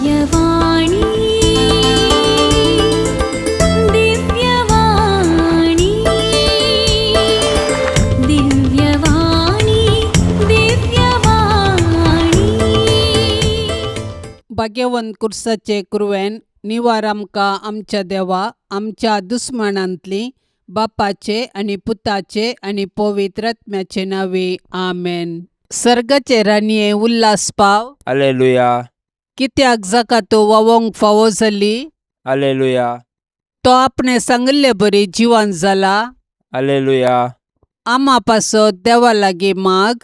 दिव्यवाणी, दिव्यवाणी, दिव्यवाणी, दिव्यवाणी. भाग्यवंत कुर्साचे कुरवेन निवार आमकां आमच्या देवा आमच्या दुस्मानांतली बापाचे आनी पुताचे आनी पवित्र आत्म्याचे नांवे आमेन. सर्गाचे राणये उल्हास पाव. अलेलुया. कित्याक जाका तो वावोंक फावो जाली. अलेलुया. तो आपणे सांगिल्ले बरी जिवन जाला. अलेलुया. आमा पासत देवा लागीं माग.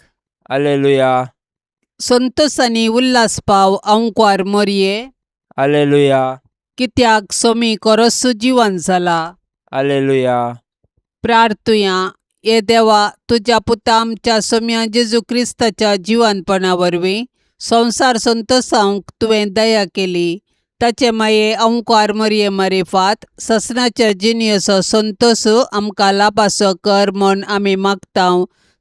अलेलुया. संतोसांनी उल्हास पाव आंकवार मोरये. अलेलुया. कित्याक सोमी कोरस्सू जिवन जाला. अलेलुया. प्रार्थुया. हे देवा, तुज्या पुता आमच्या सोम्या जेजू क्रिस्ताच्या जिवनपणा वरवीं संवसार संतोसावंक तुवें दया केली. ताचे माये अंकार मरये मारिफात ससनाच्या जिणेचो संतोस आमकां लाभासो कर म्हूण आमी मागता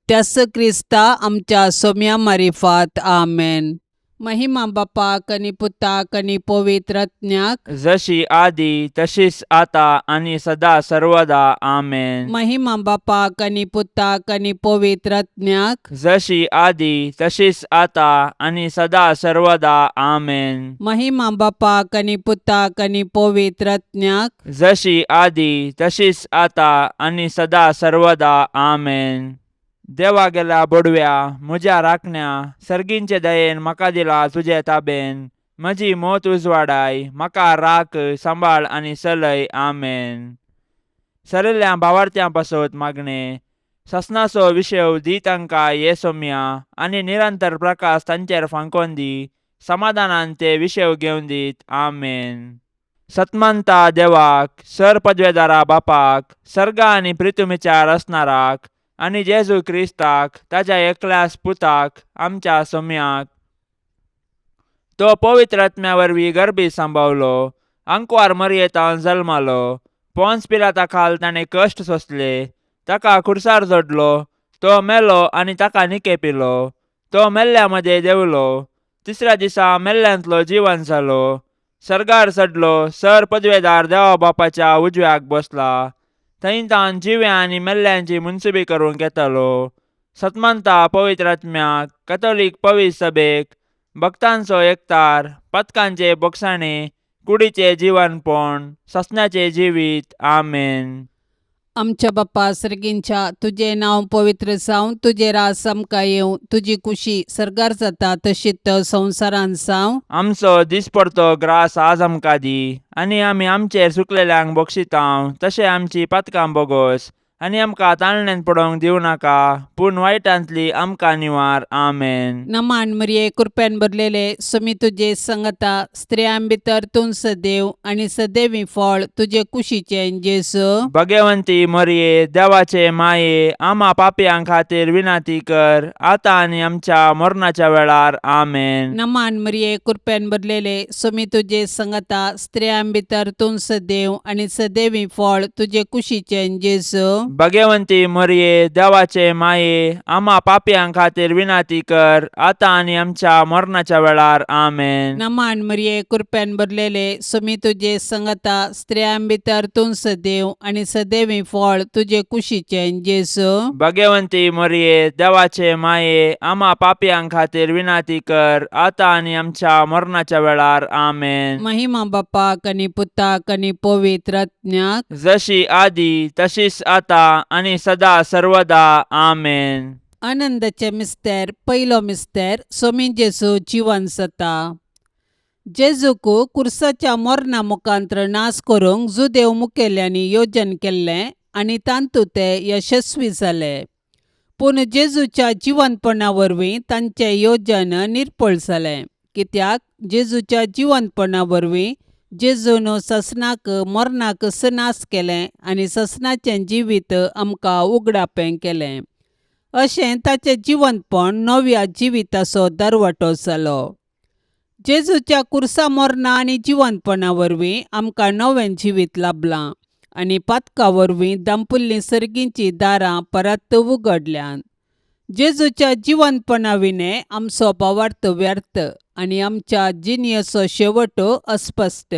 त्यास क्रिस्ता आमच्या सोम्या मारिफात. आमेन. महिमा बापाक आनी पुताक आनी पवित्र आत्म्याक. जशी आदी तशीच आता आणि सदा सर्वदा. आमेन. महिमा बापाक आनी पुताक आनी पवित्र आत्म्याक. जशी आदी तशीच आता आणि सदा सर्वदा. आमेन. महिमा बापाक आनी पुताक आनी पवित्र आत्म्याक. जशी आदी तशीच आता आणि सदा सर्वदा. आमेन. देवा गेल्या बोडव्या म्हज्या राखण्या सर्गींचे दयेन म्हाका दिला तुजे ताबेन. म्हजी मोत उजवाडाय म्हाका राख सांबाळ आनी चलय. आमेन. सरिल्ल्या भावार्थ्यां पासत मागणें. ससनाचो विशेव दी तांकां ये सोम्या आनी निरंतर प्रकाश तांचेर फांकोन दी. समाधानान ते विशेव घेवन दीत. आमेन. सतमंता देवाक सर पदवेदारा बापाक सर्गा आनी प्रितुमीच्या रचणाराक आनी जेजू क्रिस्ताक ताज्या एकल्यास पुताक आमच्या सोम्याक तो पवित्र आत्म्या वरवीं गर्भी सांबावलो. आंकवार मरयेतान जल्मालो. पोन्स पिलाता खाल ताणें कश्ट सोंसले. ताका खुर्सार जोडलो. तो मेलो आनी ताका निकेपिलो. तो मेल्ल्या मदें देंवलो. तिसऱ्या दिसा मेल्ल्यांतलो जिवन जालो. सर्गार चडलो. सर पदवेदार देवा बापाच्या उजव्याक बसला. थंय तावन जिव्या आनी मेल्ल्यांची मुनसुबी करूंक येतालो. सतमंता पवित्र आत्म्याक कथोलीक पवित्र सभेक भक्तांचो एकतार पथकांचे बोगसाणे कुडीचे जिवनपण ससनाचें जिवीत. आमेन. आमच्या बाप्पा सर्गींच्या, तुजें नांव पवित्र जावं, तुजें रास आमकां येवं, तुजी कुशी सर्गार जाता तशीच संवसारांत जावं. आमचो दिसपडतो ग्रास आज आमकां दी आनी आमी आमचेर चुकलेल्यांक बक्षितांव तशें आमची पातकां बोगोस आनी आमकां ताळण्यांत पडोवंक दिवं नाका पूण वायटांतली आमकां निवार. आमेन. नमान मरिये, कृपेन भरलेले, सुमी तुजे संगता, स्त्रियां भितर तूं सदैव आनी सदैवी फळ तुजे कुशीचें जेजू. भगवंती मरये देवाचे माये आमा पापयां खातीर विनंती कर आतां आनी आमच्या मरणाच्या वेळार. आमेन. नमान मरिये, कृपेन भरलेले, सुमी तुजे संगता, स्त्रियां भितर तूं सदैव आनी सदैवी फळ तुजे कुशीचें जेजू. भगवंती मरये देवाचे माये आमा पापयां खातीर विनंती कर आतां आनी आमच्या मरणाच्या वेळार. आमेन. नमान मरिये, कृपेन भरलेले, सुमी तुजे संगता, स्त्रियां भितर तूं सदैव आनी सदैवी फळ तुजे कुशीचें जेजू. भगवंती मरये देवाचे माये आमा पापयां खातीर विनंती कर आतां आनी आमच्या मरणाच्या वेळार. आमेन. महिमा बापाक आनी पुताक आनी पवित्र आत्म्याक. जशी आदी तशीच आता आनी सदा सर्वदा. आमेन. आनंदाचे मिस्तेर. पयलो मिस्तेर, सोमी जेजू जिवन जाता. जेजूक कुर्साच्या मरणा मुखांत्र नाश करूंक जुदेव मुखेल्यांनी योजन केल्लें आनी तातूंत ते यशस्वी जाले. पूण जेजूच्या जिवनपणा वरवीं तांचें योजन निर्फळ जालें, कित्याक जेजूच्या जिवनपणा वरवीं जेजून ससनाक मरणाक नाश केलें आनी ससनाचें जिवीत आमकां उगडापें केलें. अशें ताचें जिवनपण नव्या जिविताचो दरवटो जालो. जेजूच्या कुर्सा मरणा आनी जिवनपणा वरवीं आमकां नवें जिवीत लाभलां आनी पातका वरवीं दांपुल्लीं सर्गींचीं दारां परत उगडल्यांत. जेजूच्या जिवंतपणा विणें आमचो भावार्थ व्यर्थ आनी आमच्या जिणेचो शेवट अस्पश्ट.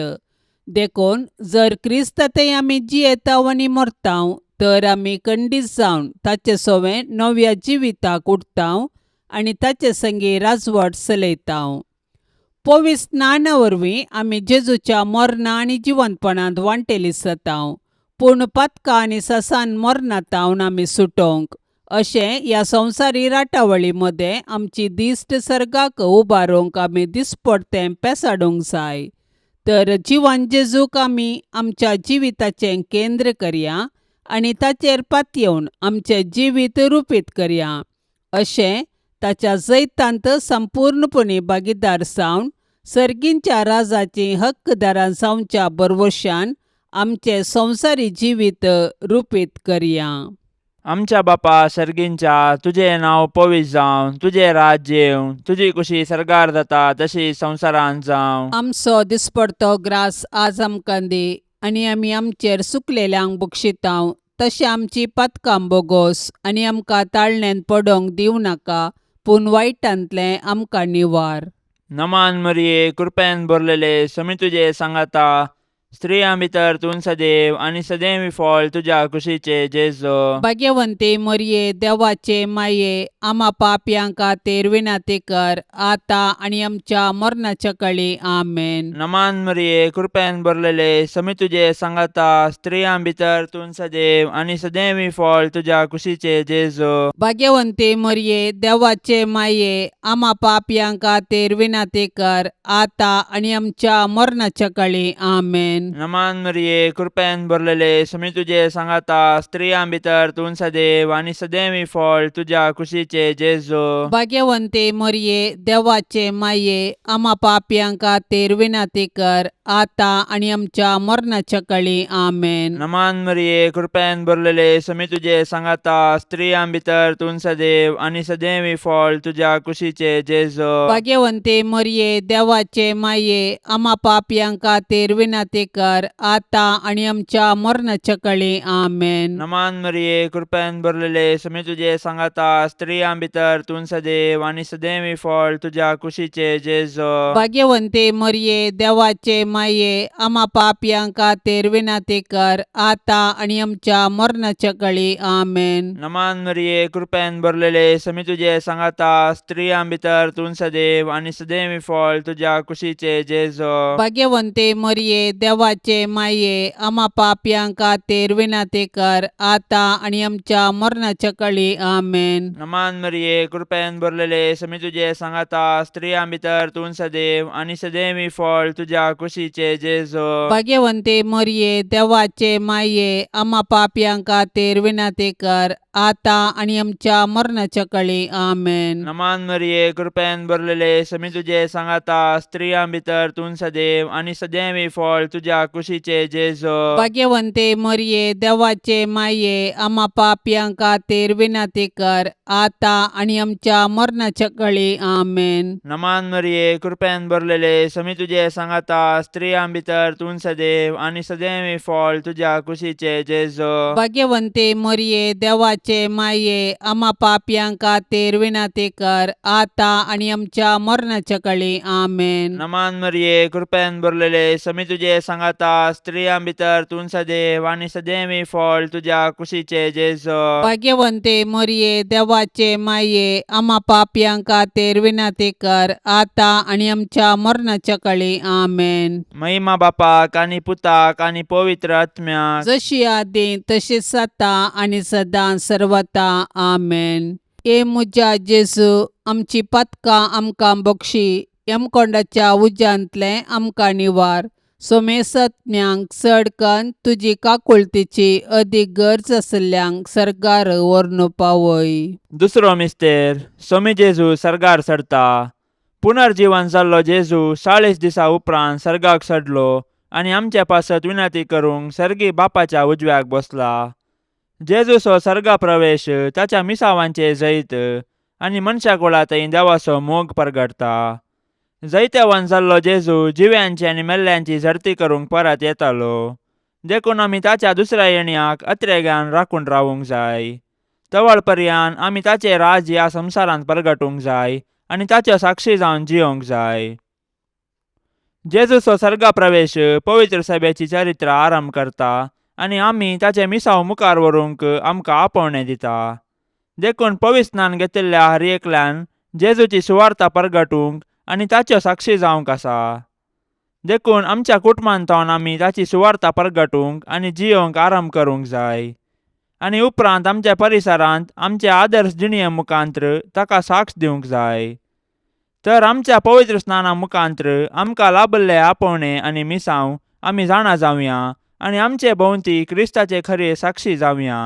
देखून जर क्रिस्ता थंय आमी जियेताव आनी मरताव तर आमी खंडीत जावन ताचे सवें नव्या जिविताक उठताव आनी ताचे संगी राजवट चलयताव. पवित्र स्नाना वरवीं आमी जेजूच्या मरणा आनी जिवंतपणांत वांटेली जाताव, पूण पातकां आनी ससान मरणांत आमी सुटोवंक अशें ह्या संवसारी राटावळी मदें आमची दिश्ट सर्गाक उबारूंक आमी दिसपडतें पेसाडूंक जाय. तर जिवन जेजूक आमी आमच्या जिविताचें केंद्र करया आनी ताचेर पातयेवन आमचें जिवीत रुपीत करया. अशें ताच्या जैतांत संपूर्णपणी भागीदार जावन सर्गींच्या राजाचीं हक्कदारां जावच्या भरवशान आमचें संवसारी जिवीत रुपीत करया. आमच्या बापा सर्गींच्या, तुजें नांव पवित्र जावं, तुजें राज्य येवं, तुजी कुशी सर्गार जाता तशी संवसारांत जावं. आमचो दिसपडतो ग्रास आज आमकां दी आनी आमी आमचेर सुकलेल्यांक बक्षितांव तशें आमची पातकां बोगोस आनी आमकां ताळण्यांत पडोवंक दिवं नाका, पूण वायटांतलें आमकां निवार. नमान मरिये, कृपेन भरलेले, समी तुजे सांगाता, स्त्रियां भितर तूं सदैव आनी सदैव फळ तुज्या कुशीचे जेजो. भाग्यवंती मरये, देवाचे माये, आमा पापयां खातीर विनंती कर आतां आनी आमच्या मरणाच्या कळी. आमेन. नमान मरिये, कृपेन भरलेले, समी तुजे सांगाता, स्त्रियां भितर तूं सदैव आनी सदैव फळ तुज्या कुशीचे जेजो. भाग्यवंती मरये, देवाचे माये, आमा पापयां खातीर विनंती कर आतां आनी आमच्या मरणाच्या कळी. आमेन. नमान मरिये, कृपेन भरलेले, समी तुजे सांगाता, स्त्रियां भितर तूं सदैव आनी सदैव फळ तुज्या कुशीचे जेजो. भाग्यवंती मरये, देवाचे माये, आमा पापयां खातीर विनंती कर आतां आनी आमच्या मरणाच्या कळी. आमेन. नमान मरिये, कृपेन भरलेले, समी तुजे सांगाता, स्त्रियां भितर तूं सदैव आनी सदैव फळ तुज्या कुशीचे जेजो. भाग्यवंती मरये, देवाचे माये, आमा पापयां खातीर विनंती कर आतां आनी आमच्या मरणाच्या कळी. आमेन. नमान मरिये, कृपेन भरलेले, समी तुजे सांगाता, स्त्रियां भितर तूं सदैव आनी सदैव फळ तुज्या कुशीचे जेजो. भाग्यवंती मरये, देवाचे माये, आमा पापयां खातीर विनंती कर आतां आनी आमच्या मरणाच्या कळी. आमेन. नमान मरिये, कृपेन भरलेले, समी तुजे सांगाता, स्त्रियां भितर तूं सदैव आनी सदैव फळ तुज्या कुशीचे जेजो. भाग्यवंती मरये, देवाचे माये, आमा पापयां खातीर विनंती कर आतां आनी आमच्या मरणाच्या कळी. आमेन. नमान मरिये, कृपेन भरलेले, समी तुजे सांगाता, स्त्रियां भितर तूं सदैव आनी सदैव फळ तुज्या कुशीचे जेजो. भाग्यवंती मरये, देवाचे माये, आमा पापयां खातीर विनंती कर आतां आनी आमच्या मरणाच्या कळी. आमेन. नमान मरिये, कृपेन भरलेले, समी तुजे सांगाता, स्त्रियां भितर तूं सदैव आनी सदैव फळ तुज्या कुशीचे जेजो. भाग्यवंती मरये, देवाचे माये, आमा पापयां खातीर विनंती कर आतां आनी आमच्या मरणाच्या कळी. आमेन. नमान मरिये, कृपेन भरलेले, समी तुजे सांगाता, स्त्रियां भितर तूं सदैव आनी सदैव फळ तुज्या कुशीचे जेजो. भाग्यवंती मरये, देवाचे माये, आमा पापयां खातीर विनंती कर आतां आनी आमच्या मरणाच्या कळी. आमेन. नमान मरिये, कृपेन भरलेले, समी तुजे सांगाता, स्त्रियां भितर तूं सदैव आनी सदैव फळ तुज्या कुशीचे जेजो. भाग्यवंती मरये, देवाचे माये, आमा पापयां खातीर विनंती कर आतां आनी आमच्या मरणाच्या कळी. आमेन. महिमा बापाक आनी पुताक आनी पवित्र आत्म्याक, जशी आदी तशीच आतां आनी सदां सर्वता. आमेन. ए म्हज्या जेजू, आमची पातकां आमकां बक्षी, यमकोंडाच्या उज्यांतलें आमकां निवार, सोमेसत्म्यांक चड कन्न तुजी काकुळतीची अदीक गरज आशिल्ल्यांक सर्गार व्हरून पावय. दुसरो मिस्तेर, सोमी जेजू सर्गार चडता. पुनर्जीवन जाल्लो जेजू 40 दिसा उपरांत सर्गाक चडलो आनी आमचे पासत विनंती करूंक सर्गी बापाच्या उजव्याक बसला. जेजूचो सर्गा प्रवेश ताच्या मिसावांचे जैत आनी मनशा कुळा थंय देवाचो मोग परगटता. जैतेवान जाल्लो जेजू जिव्यांची आनी मेल्ल्यांची झडती करूंक परत येतालो, देखून आमी ताच्या दुसऱ्या येण्याक अत्रेगान राखून रावूंक जाय. तवळ पर्यान आमी ताचें राज ह्या संवसारांत परगटूंक जाय आनी ताच्यो साक्षी जावन जियोंक जाय. जेजूचो सर्गा प्रवेश पवित्र सभेची चरित्र आरंभ करता आनी आमी ताचें मिसांव मुखार व्हरूंक आमकां आपोवणें दिता. देखून पवित्र स्नान घेतिल्ल्या हर एकल्यान जेजूची सुवार्ता परगटूंक आनी ताच्यो साक्षी जावंक आसा. देखून आमच्या कुटुंबांत आमी ताची सुवार्ता परगटूंक आनी जियोंक आरंभ करूंक जाय आनी उपरांत आमच्या परिसरांत आमचे आदर्श जिणये मुखांत्र ताका साक्ष दिवंक जाय. तर आमच्या पवित्र स्नाना मुखांत्र आमकां लाभल्ले आपोवणें आनी मिसांव आमी जाणा जावया आनी आमचे भोंवती क्रिस्ताचे खरे साक्षी जावया.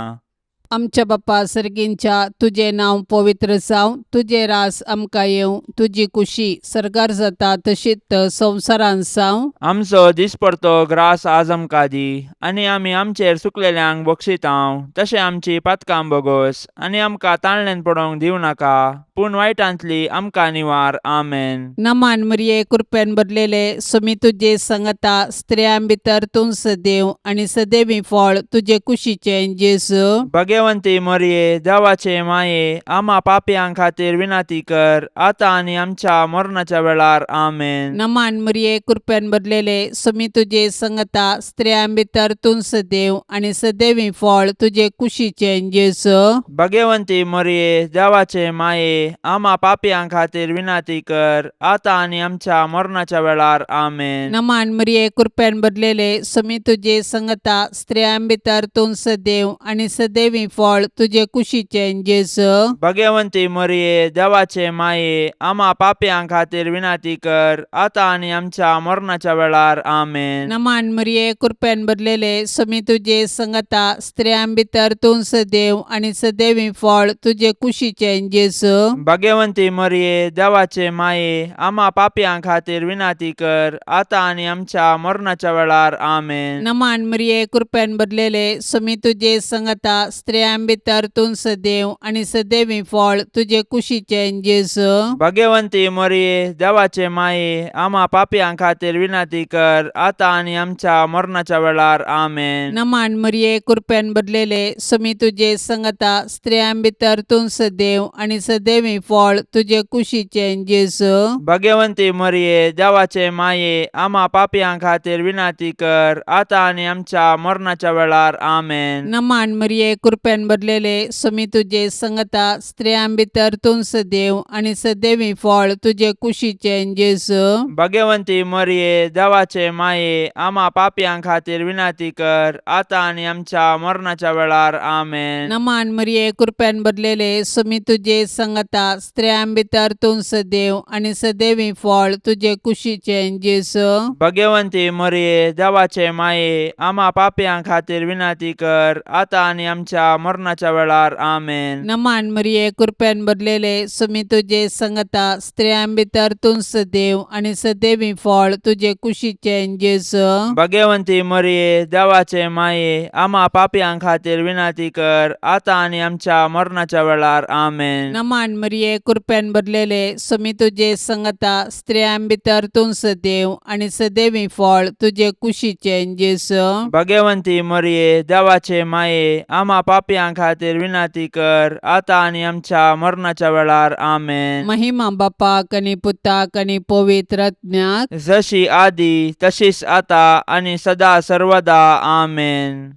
आमच्या बापा सर्गींच्या, तुजें नांव पवित्र जावं, तुजें रास आमकां येवं, तुजी कुशी सर्गार जाता तशीच संवसारांत जावं. आमचो दिसपडतो ग्रास आज आमकां दी आनी आमी आमचेर सुकलेल्यांक बक्षितांव तशें आमची पातकां बोगोस आनी आमकां ताळण्यान पडोवंक दिवं नाका पूण वायटांतली आमकां निवार. आमेन. नमान मरिये, कृपेन भरलेले, सुमी तुजे संगता, स्त्रियां भितर तूं सदैव आनी सदैवी फळ तुजे कुशीचें जेजू. भगवंती मरिये, देवाचे माये, आमा पापयां खातीर विनंती कर आतां आनी आमच्या मरणाच्या वेळार. आमेन. नमान मरिये, कृपेन भरलेले, सुमी तुजे संगता, स्त्रियां भितर तूं सदैव आनी सदैवी फळ तुजे कुशीचें जेजू. भगवंती मरिये, देवाचे माये, आमा पापयां खातीर विनंती कर आतां आनी आमच्या मरणाच्या वेळार. आमेन. नमान मरिये, कृपेन भरलेले, सुमी तुजे संगता, स्त्रियां भितर तूं सदैव आनी सदैवी फळ तुजे कुशीचें जेजू. भगवंती मरिये, देवाचे माये, आमा पापयां खातीर विनंती कर आतां आनी आमच्या मरणाच्या वेळार. आमेन. नमान मरिये, कृपेन भरलेले, सुमी तुजे संगता, स्त्रियां भितर तूं सदैव आनी सदैवी फळ तुजे कुशीचें जेजू. भगवंती मरिये, देवाचे माये, आमा पापयां खातीर विनंती कर आतां आनी आमच्या मरणाच्या वेळार. आमेन. नमान मरिये, कृपेन भरलेले, सुमी तुजे संगता, स्त्रियां भितर तूं सदैव आनी सदैवी फळ तुजे कुशीचें जेजू. भगवंती मरिये, देवाचे माये, आमा पापयां खातीर विनंती कर आतां आनी आमच्या मरणाच्या वेळार. आमेन. नमान मरिये, कृपेन भरलेले, सुमी तुजे संगता, स्त्रियां भितर तूं सदैव आनी सदैवी फळ तुजे कुशीचें जेजू. भगवंती मरिये, देवाचे माये, आमा पापयां खातीर विनंती कर आतां आनी आमच्या मरणाच्या वेळार. आमेन. नमान मरिये, कृपेन भरलेले, सुमी तुजे संगता, स्त्रियां भितर तूं सदैव आनी सदैवी फळ तुजे कुशीचें जेजू. भगवंती मरिये, देवाचे माये, आमा पापयां खातीर विनंती कर आतां आनी आमच्या मरणाच्या वेळार. आमेन. नमान मरिये, कृपेन भरलेले, सुमी तुजे संगता, स्त्रियां भितर तूं सदैव आनी सदैवी फळ तुजे कुशीचें जेजू. भगवंती मरिये, देवाचे माये, आमा पापयां खातीर विनंती कर आतां आनी आमच्या मरणाच्या वेळार. आमेन. नमान मरिये, कृपेन भरलेले, सुमी तुजे संगता, स्त्रियां भितर तूं सदैव आनी सदैवी फळ तुजे कुशीचें जेजू. भगवंती मरिये, देवाचे माये, आमा पापयां खातीर विनंती कर आतां आनी आमच्या मरणाच्या वेळार. आमेन. नमान मरिये, कृपेन भरलेले, सुमी तुजे संगता, स्त्रियां भितर तूं सदैव आनी सदैवी फळ तुजे कुशीचें जेजू. भगवंती मरिये, देवाचे माये, आमा पापयां खातीर विनंती कर आतां आनी आमच्या मरणाच्या वेळार. आमेन. महिमा बापाक आनी पुताक आनी पवित्र आत्म्याक. जशी आदी तशीच आता आनी सदा सर्वदा. आमेन.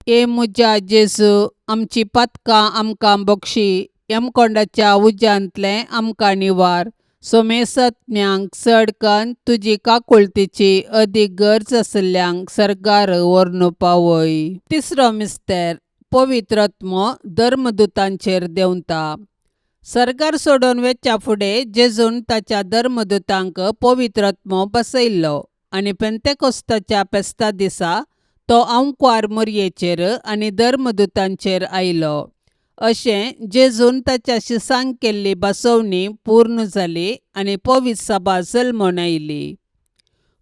ए म्हज्या जेजू, आमची पातकां आमकां बक्षी, यमकोंडाच्या उज्यांतलें आमकां निवार, सोमेसत्म्यांक चड कन्न तुजी काकुळतीची अदीक गरज आशिल्ल्यांक सर्गार व्हरून पावय. तिसरो मिस्तेर, पवित्र आत्मो धर्मदुतांचेर देंवता. सर्गार सोडून वेच्या फुडें जेजून ताच्या धर्मदुतांक पवित्र आत्मो बसयल्लो आनी पेंतेकोस्ताच्या फेस्ता दिसा तो आंकवार मोरयेचेर आनी धर्मदुतांचेर आयलो. अशें जेजून ताच्या शिसांक केल्ली बसवणी पूर्ण जाली आनी पवित्र सभा जल्मून आयली.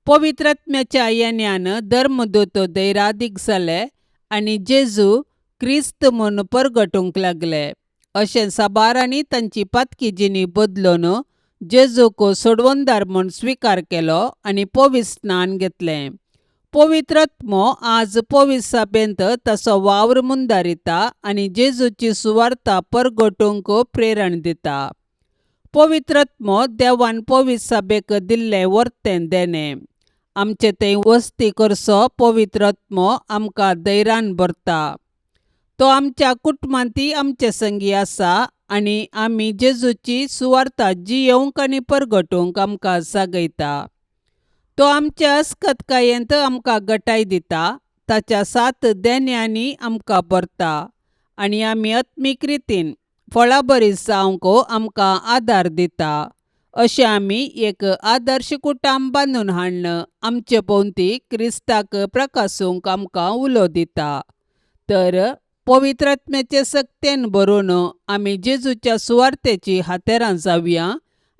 पवित्र आत्म्याच्या येण्यान धर्मदूत धैरादीक जाले आनी जेजू क्रिस्त म्हूण परगटूंक लागले. अशें साबारांनी तांची पातकी जिणी बदलून जेजूक सोडवणदार म्हूण स्विकार केलो आनी पवित्र स्नान घेतलें. पवित्र आत्मो आज पवित्र सभेंत ताचो वावर मुंदारिता आनी जेजूची सुवार्ता परगटूंक प्रेरण दिता. पवित्र आत्मो देवान पवित्र सभेक दिल्लें वर्तें देणें. आमचे थंय वस्ती करचो पवित्र आत्मो आमकां धैर्यान भरता. तो आमच्या कुटुंबांतय आमचे संगी आसा आनी आमी जेजूची सुवार्ता जियेवंक आनी परगटूंक आमकां जागयता. तो आमच्या अस्कतकायेंत आमकां गटाय दिता, ताच्या सात देण्यांनी आमकां भरता आनी आमी आत्मीक रितीन फळाबरी जावंक आमकां आदार दिता. अशें आमी एक आदर्श कुटुंब बांदून हाडून आमचे भोंवती क्रिस्ताक प्रकासूंक आमकां उलो दिता. तर पवित्र आत्म्याचे सक्तेन भरून आमी जेजूच्या सुवार्तेची हातेरां जावया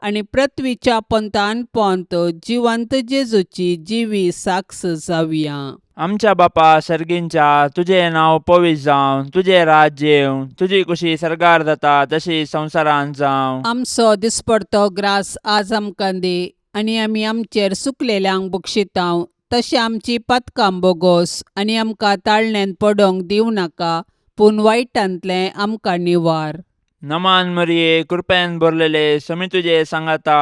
आनी पृथ्वीच्या पंथान पंत जिवंत जेजूची जिवी साक्ष जावया. आमच्या बापा सर्गींच्या, तुजें नांव पवित्र जावं, तुजें राज्य येवं, तुजी कुशी सर्गार जाता तशी संवसारांत जावं. आमचो दिसपडतो ग्रास आज आमकां दी आनी आमी आमचेर सुकलेल्यांक बक्षितांव तशें आमची पातकां बोगोस आनी आमकां ताळण्यांत पडोंक दिवं नाका, पूण वायटांतलें आमकां निवार. नमान मरिये, कृपेन भरलेले, समी तुजे सांगाता,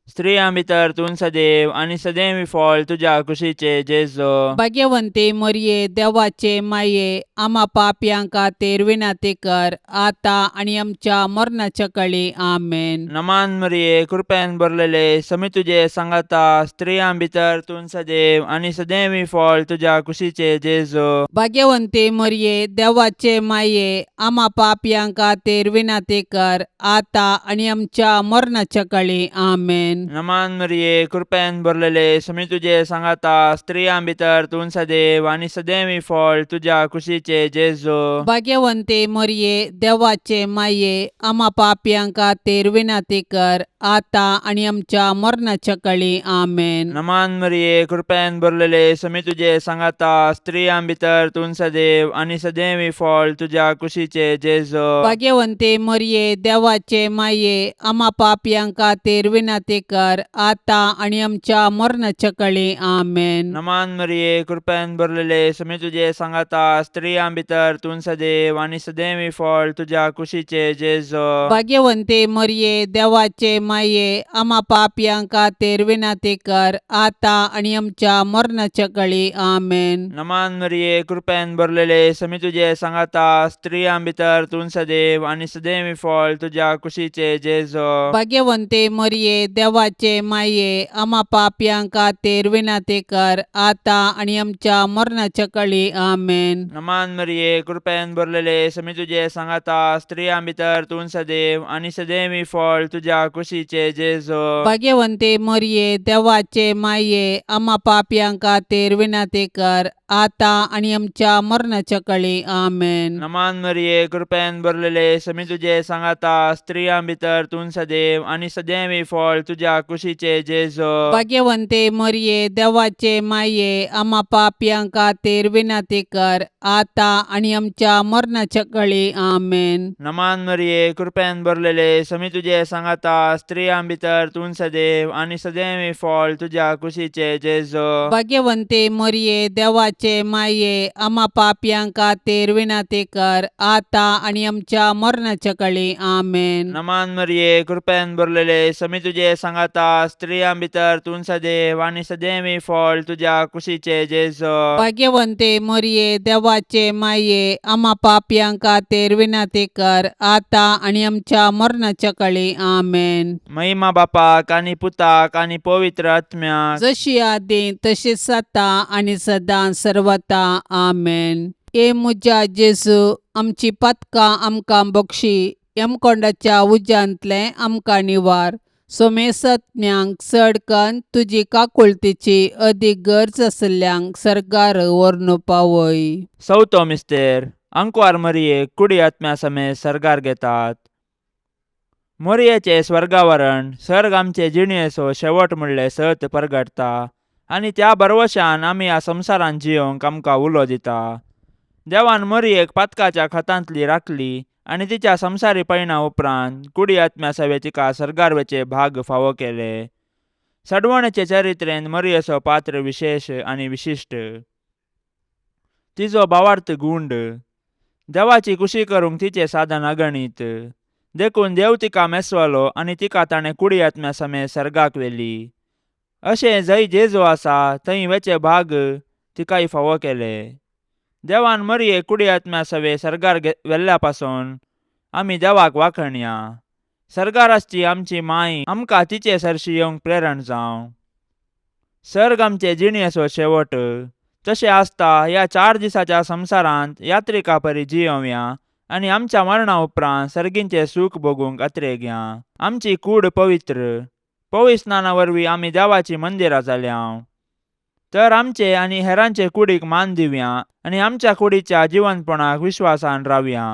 स्त्रियां भितर तूं सदैव आनी सदैव फळ तुज्या कुशीचे जेजो. भाग्यवंती मरिये, देवाचे माये, आमा पापयां खातीर विनंती कर आतां आनी आमच्या मरणाच्या कळी. आमेन. नमान मरिये, कृपेन भरलेले, समी तुजे सांगाता, स्त्रियां भितर तूं सदैव आनी सदैव फळ तुज्या कुशीचे जेजो. भाग्यवंती मरिये, देवाचे माये, आमा पापयां खातीर विनंती कर आतां आनी आमच्या मरणाच्या कळी. आमेन. नमान मरिये, कृपेन भरलेले, समी तुजे सांगाता, स्त्रियां भितर तूं सदैव आनी सदैव फळ तुज्या कुशीचे जेजो. भाग्यवंती मरिये, देवाचे माये, आमा पापयां खातीर विनंती कर आतां आनी आमच्या मरणाच्या कळी. आमेन. नमान मरिये, कृपेन भरलेले, समी तुजे सांगाता, स्त्रियां भितर तूं सदैव आनी सदैव फळ तुज्या कुशीचे जेजो. भाग्यवंती मरिये, देवाचे माये, आमा पापयां खातीर विनंती कर आतां आनी आमच्या मरणाच्या कळी. आमेन. नमान मरिये, कृपेन भरलेले, समी तुजे सांगाता, स्त्रियां भितर तूं सदैव आनी सदैव फळ तुज्या कुशीचे जेजो. भाग्यवंती मरिये, देवाचे माये, आमा पापयां खातीर विनंती कर आतां आनी आमच्या मरणाच्या कळी. आमेन. नमान मरिये, कृपेन भरलेले, समी तुजे सांगाता, स्त्रियां भितर तूं सदैव आनी सदैव फळ तुज्या कुशीचे जेजो. भाग्यवंती मरिये, देवाचे माये, आमा पापयां खातीर विनंती कर आतां आनी आमच्या मरणाच्या कळी. आमेन. नमान मरिये, कृपेन भरलेले, समी तुजे सांगाता, स्त्रियां भितर तूं सदैव आनी सदैव फळ तुज्या कुशीचे जेजो. भाग्यवंती मरिये, देवाचे माये, आमा पापयां खातीर विनंती कर आतां आनी आमच्या मरणाच्या कळी. आमेन. नमान मरिये, कृपेन भरलेले, समी तुजे सांगाता, स्त्रियां भितर तूं सदैव आनी सदैव फळ तुज्या कुशीचे जेजो. भाग्यवंती मरिये, देवाचे माये, आमा पापयां खातीर विनंती कर आतां आनी आमच्या मरणाच्या कळी. आमेन. नमान मरिये, कृपेन भरलेले, समी तुजे सांगाता, स्त्रियां भितर तूं सदैव आनी सदैव फळ तुज्या कुशीचे जेजो. भाग्यवंती मरिये, देवाचे माये, आमा पापयां खातीर विनंती कर आतां आनी आमच्या मरणाच्या कळी. आमेन. नमान मरिये, कृपेन भरलेले, समी तुजे सांगाता, स्त्रियां भितर तूं सदैव आनी सदैव फळ तुज्या कुशीचे जेजो. भाग्यवंती मरिये, देवाचे माये, आमा पापयां खातीर विनंती कर आतां आनी आमच्या मरणाच्या कळी. आमेन. महिमा बापाक आनी पुताक आनी पवित्र आत्म्याक, जशी आदी तशीच आतां आनी सदां सर्वता. आमेन. ए म्हज्या जेजू, आमची पातकां आमकां बक्षी, यमकोंडाच्या उज्यांतलें आमकां निवार, सोमेसत्म्यांक चड कन्न तुजी काकुळतीची अदीक गरज आशिल्ल्यांक सर्गार व्हरून पावय. चवथो मिस्तेर, आंकवार मरियेक कुडी आत्म्या समेत सर्गार घेतात. मोरयेचें स्वर्गावरण सर्ग आमचे जिणेचो शेवट म्हणलें सत परगटता आनी त्या भरवशान आमी ह्या संवसारांत जियोंक आमकां उलो दिता. देवान मोरयेक पातकाच्या खतांतली राखली आनी तिच्या संवसारी पयणा उपरांत कुडी आत्म्या सवे तिका सर्गार वचें भाग फावो केलें. सडवणेचे चरित्रेंत मरियेचो पात्र विशेश आनी विशिश्ट. तिजो भावार्थ गूंड. देवाची खुशी करूंक तिचें साधन अगणीत. देखून देव तिका मेसवलो आनी तिका ताणें कुडी आत्म्या समेत सर्गाक व्हेली. अशें जंय जेजू आसा थंय वेचे भाग तिकाय फावो केले. देवान मरये कुडी आत्म्या सवे सर्गार व्हेल्ल्या पासून आमी देवाक वाखणया. सर्गार आसची आमची माय आमकां तिचे सरशी येवंक प्रेरण जावं. सर्ग आमचे जिणेचो शेवट. तशें आसता ह्या 4 दिसाच्या संवसारांत यात्रिका परी जियोवया आनी आमच्या मरणा उपरांत सर्गींचें सूख भोगूंक अत्रेगया. आमची कूड पवित्र पवित्र स्नाना वरवीं आमी देवाचीं मंदिरां जाल्या. तर आमचे आनी हेरांचे कुडीक मान दिवया आनी आमच्या कुडीच्या जिवनपणाक विश्वासान रावया.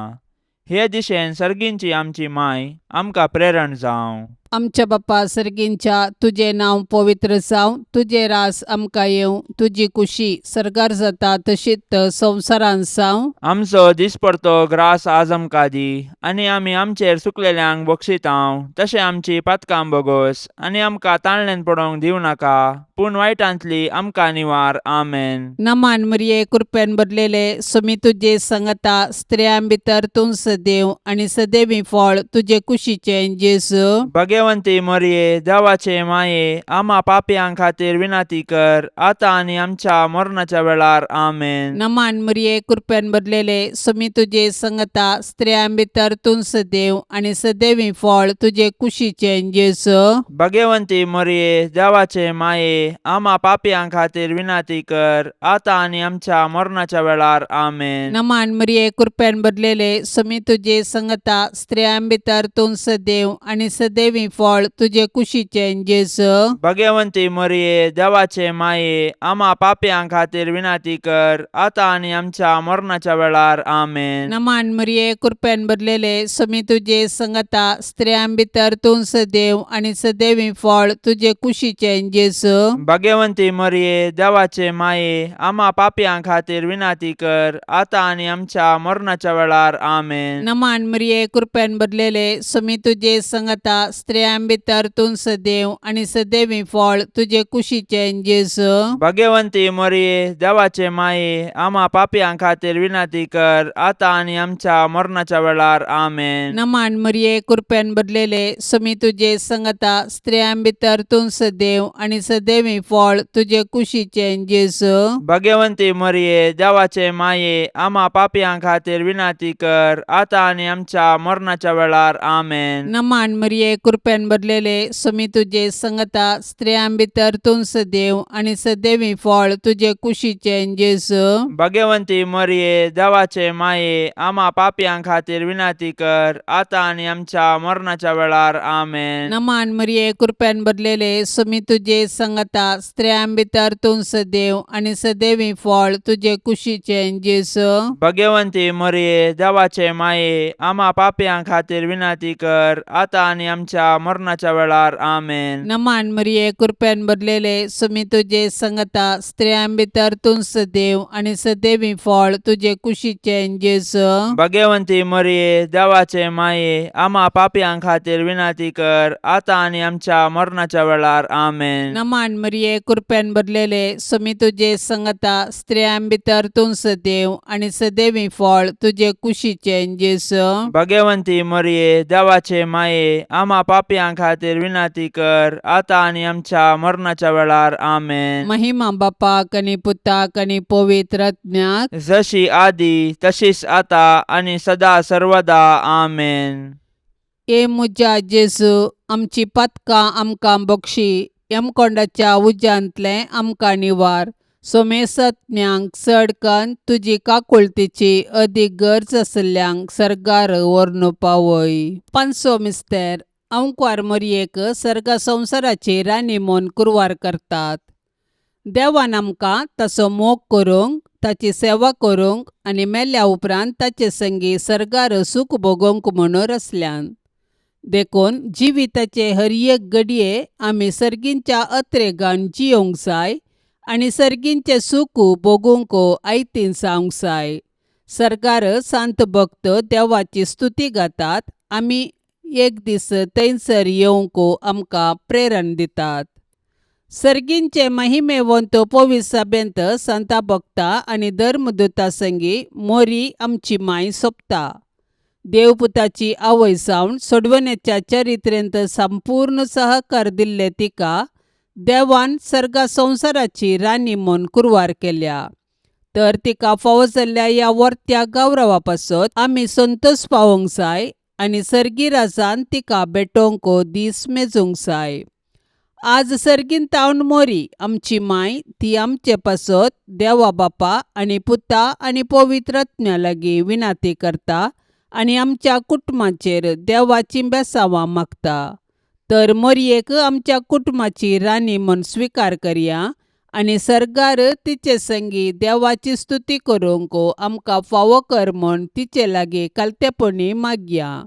हे दिशेन सर्गींची आमची माय आमकां प्रेरण जावं. आमच्या बापा सर्गींच्या, तुजें नांव पवित्र जावं, तुजें रास आमकां येवं, तुजी खुशी सर्गार जाता तशीच संवसारांत जावं. आमचो दिसपडतो ग्रास आज आमकां दी आनी आमी आमचेर चुकलेल्यांक बक्षितांव तशें आमची पातकां बोगोस आनी आमकां ताणल्यान पडोवंक दिवं नाका, पूण वायटांतली आमकां निवार. आमेन. नमान मरिये, कृपेन भरलेले, स्वामी तुजे संगता, स्त्रियां भितर तूं सदैव आनी सदैवी फळ तुजे कुशीचें जेजू. भगवंती मरिये, देवाचे माये, आमा पापयां खातीर विनंती कर, आतां आनी आमच्या मरणाच्या वेळार. आमेन. नमान मरिये, कृपेन भरलेले, स्वामी तुजे संगता, स्त्रियां भितर तूं सदैव आनी सदैवी फळ तुजे कुशीचें जेजू. भगवंती मरिये, देवाचे माये, आमा पापयां खातीर विनंती कर, आतां आनी आमच्या मरणाच्या वेळार. आमेन. नमान मरिये, कृपेन भरलेले, स्वामी तुजे संगता, स्त्रियां भितर तूं सदैव आनी सदैवी फळ तुजे कुशीचें जेजू. भगवंती मरिये, देवाचे माये, आमा पापयां खातीर विनंती कर, आतां आनी आमच्या मरणाच्या वेळार. आमेन. नमान मरिये, कृपेन भरलेले, स्वामी तुजे संगता, स्त्रियां भितर तूं सदैव आनी सदैवी फळ तुजे कुशीचें जेजू. भगवंती मरिये, देवाचे माये, आमा पापयां खातीर विनंती कर, आतां आनी आमच्या मरणाच्या वेळार. आमेन. नमान मरिये, कृपेन भरलेले, स्वामी तुजे संगता, स्त्रियां भितर तूं सदैव आनी सदैवी फळ तुजे कुशीचें जेजू. भगवंती मरिये, देवाचे माये, आमा पापयां खातीर विनंती कर, आतां आनी आमच्या मरणाच्या वेळार. आमेन. नमान मरिये, कृपेन भरलेले, स्वामी तुजे संगता, स्त्रियां भितर तूं सदैव आनी सदैवी फळ तुजे कुशीचें जेजू. भगवंती मरिये, देवाचे माये, आमा पापयां खातीर विनंती कर, आतां आनी आमच्या मरणाच्या वेळार. आमेन. नमान मरिये, कृपेन भरलेले, स्वामी तुजे संगता, स्त्रियां भितर तूं सदैव आनी सदैवी फळ तुजे कुशीचें जेजू. भगवंती मरिये, देवाचे माये, आमा पापयां खातीर विनंती कर, आतां आनी आमच्या मरणाच्या वेळार. आमेन. नमान मरिये, कृपेन भरलेले, स्वामी तुजे संगता, स्त्रियां भितर तूं सदैव आनी सदैवी फळ तुजे कुशीचें जेजू. भगवंती मरिये, देवाचे माये, आमा पापयां खातीर विनंती कर, आतां आनी आमच्या मरणाच्या वेळार. आमेन. नमान मरिये, कृपेन भरलेले, स्वामी तुजे संगता, स्त्रियां भितर तूं सदैव आनी सदैवी फळ तुजे कुशीचें जेजू. भगवंती मरिये, देवाचे माये, आमा पापयां खातीर विनंती कर, आतां आनी आमच्या मरणाच्या वेळार. आमेन. नमान मरिये, कृपेन भरलेले, स्वामी तुजे संगता, स्त्रियां भितर तूं सदैव आनी सदैवी फळ तुजे कुशीचें जेजू. भगवंती मरिये, देवाचे माये, आमा पापयां खातीर विनंती कर, आतां आनी आमच्या मरणाच्या वेळार. आमेन. महिमा बापाक आनी पुताक आनी पवित्र आत्म्याक, जशी आदी तशीच आता आनी सदा सर्वदा. आमेन. ए म्हज्या जेजू, आमची पातकां आमकां बक्षी, यमकोंडाच्या उज्यांतलें आमकां निवार, सोमेसत्म्यांक चड कन्न तुजी काकुळतीची अदीक गरज आशिल्ल्यांक सर्गार व्हरून पावय. पांचवो मिस्तेर, अंकवार मरयेक सर्गा संवसाराची राणी म्हूण कुरवार करतात. देवान आमकां ताचो मोग करूंक, ताची सेवा करूंक आनी मेल्या उपरांत ताचे संगी सर्गार सूख भोगोवंक म्हूण रचल्यान. देखून जिविताचे हर एक घडये आमी सर्गींच्या अत्रेगान जियोंक जाय आनी सर्गींचें सूख भोगूंक आयतीन जावंक जाय. सर्गार सांत भक्त देवाची स्तुती गातात, आमी एक दीस थंयसर येवंक आमकां प्रेरण दितात. सर्गींचे महिमेवंत पवित्र सभेंत संता भक्ता आनी धर्मदूता संगी मोरी आमची माय सोंपता. देवपुताची आवय जावन सोडवण्याच्या चरित्रेंत संपूर्ण सहकार दिल्ले तिका देवान सर्गा संवसाराची राणी म्हूण कुरवार केल्या. तर तिका फावो जाल्ल्या ह्या वर्त्या गौरवा पासत आमी संतोश पावोवंक जाय आनी सर्गी राजान तिका भेटोवंक दीस मेजूंक जाय. आज सर्गीन तावन मोरी आमची माय ती आमचे पासत देवा बापा आनी पुता आनी पवित्र आत्म्या लागीं विनाती करता आनी आमच्या कुटुंबाचेर देवाचीं बेसांवां मागता. तर मोरयेक आमच्या कुटुंबाची राणी म्हूण स्विकार करया आनी सर्गार तिचे संगी देवाची स्तुती करूंक आमकां फावो कर म्हूण तिचे लागीं कालतेपणी मागया.